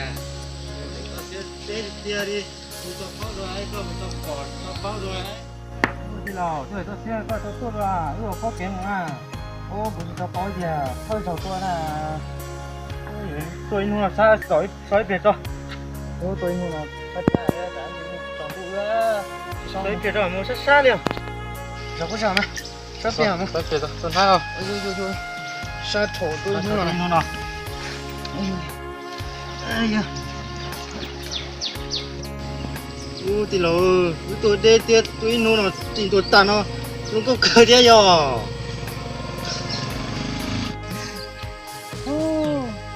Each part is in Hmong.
Txhob siab tiag tiag li, mus tau paub dua, koj mus tau pom tau paub dua. Tij laug, tuaj txhob siab, koj tau tuaj dua, wb ua paub kev mus na. Ub, kuv tsis tau paub tias thawj zaug tuaj na. Tuaj ib hnub no sab txaus so ib pliag tso. Ub, tuaj ib hnub no sab txaus ntuj, so ib pliag tso, mus sab sab li os. Zog kuj zog na. Sab pliag na. Sab pliag tso, hnab os. Sab thaum tuaj ib hnub no. Ub, tij laug, wb tuaj deb thiab, tuaj ib hnub no tsis ntuas tag no, zoo nkauj kawg thiab yog.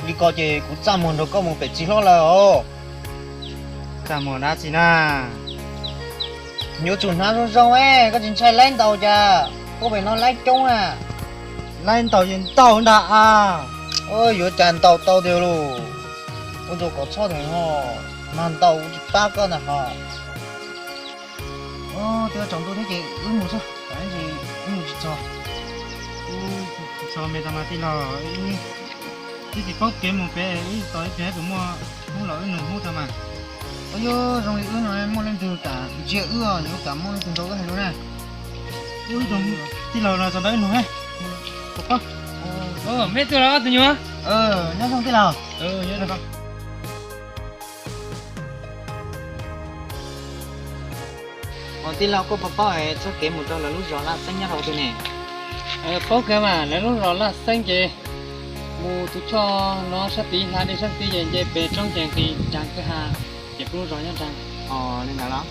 Li ko ces kuv txaj muag nrog koj mus pem txiv hlob lawm os. Txaj muag dab tsi na? Yuav tsum hnav zoo zoo, koj tsis ntshai laib ntaus cas? Tuaj pem no laib coob na. Laib ntaus ces ntaus ntag a. Yuav cas ntaus tau tiag lauj. Ua rau kom txhob ntawd ho, mag ntaus kuv tsis pab koj ntag ho. Twb tsaus ntuj thiab ces wb mus xwb, tam sis wb mus tsis txog. Tsis txog me tas mas tij laug, wb tsis paub kev mus pem, wb tos ib pliag puas muaj Hmoob los wb nug Hmoob tas mas. Ua yog zoo li wb no muaj leej twg kam ntsia wb os, yuav kam muaj leej twg nrog wb hais lus na. Tij laug los txog ntawd wb nug. Me tuaj los tus nyuag. Nyob zoo tij laug. Tij laug, koj puas paub txoj kev mus rau lawv lub zos Laj Xeeb nyob rau twg ne? Paub kawg mas, lawv lub zos Laj Xeeb ces mus tus choj no sab tid, hla dej sab tid ces nce pem roob ces nqis nraag kwj ha, ces peb lub zos nyob nraag. Li ntawd los?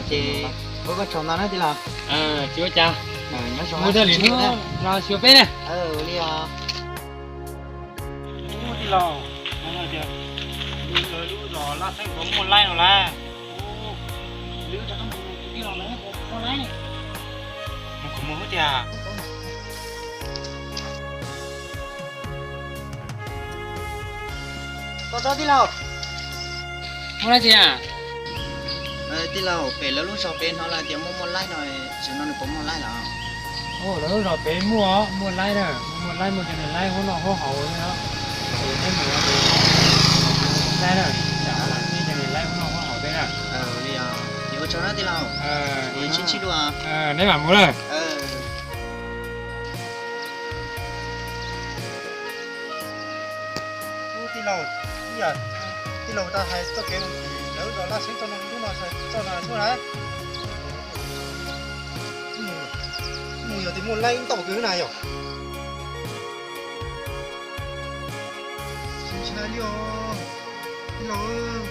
Ces ua koj tsaug ntau na tij laug. Tsis ua cas. Mus thiaj li hnub no xyuas peb na. Li os. Ub, tij laug, tias lawv lub zos Laj Xeeb puas muaj laib no lawm? Ub, lwm rau tij laug lawv puas muaj laib? Mus kuv mus tiag. Koj txhob tij laug. Muaj laib tiag. Tij laug, pem lawv lub zos pem hnov lawv tias muaj muaj laib no, tam sim no nws puas muaj laib lawm? Lawv lub zos pem muaj, muaj laib na, muaj laib, muaj cov niag laib huab noj huab haus thiab. Ces peb mus ces laib na, tsam lam tib cov niag laib huab noj huab haus thiab na. Li os, ces ua tsaug na tij laug. Sib ntsib dua. Neb mam mus lawm. Ub, tij laug, ib yam tij laug tau hais txoj kev mus tim lawv zos Laj Xeeb txoj no, lub no txoj no muaj na. Mus yog tias muaj laib ntau kawg na yom. Tsis ntshai li os tij laug,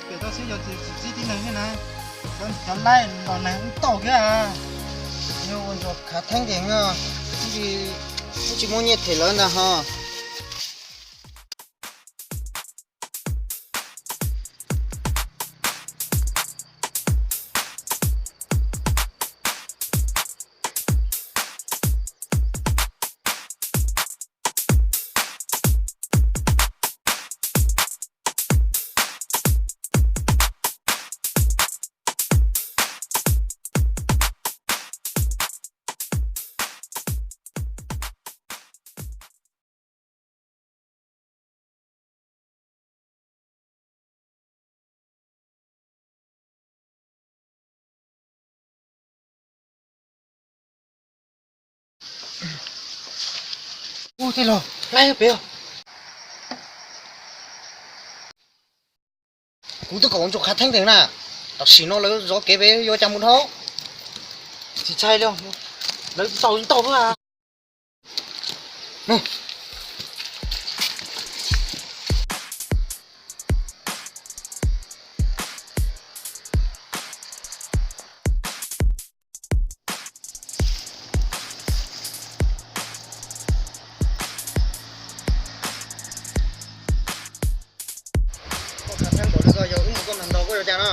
pem toj siab yog txiv txiv tib neeg thiab na. Cov laib los neeg ntau thiab. Yog ua ntsuag khav theeb ces twb tsis muaj nyiaj them lawv ntag ho. Ub, tij laug, laib pem os. Kuv twb kom ua ntsuag khav theeb ntawd na, tam sim no lawv zov kev pem yuav cas mus dhau. Tsis ntshai li, lawv tau tau xwb. Koj khav theeb npaum li ko yog wb mus koj mam ntaus koj yuav cas no?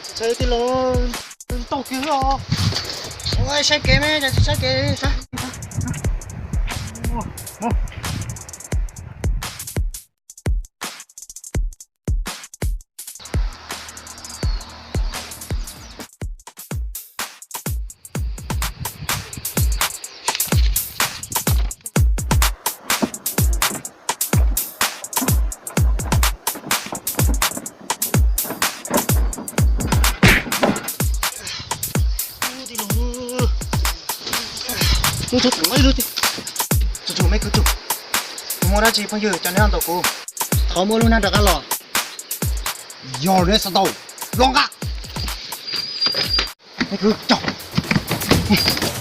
Tsis ntshai tij laug, ntau kiag os. Ua saib kev me, cas tsis saib kev saib. Tus tsov tseem muaj ib lub tiag. Tsum tsum, me kwv tsum, kuv muaj dab tsi phooj ywg coj neb los ntaus kuv? Thov muab lub hnab rov qab los. Yog neb xav tau, los nqa. Me kwv, coj.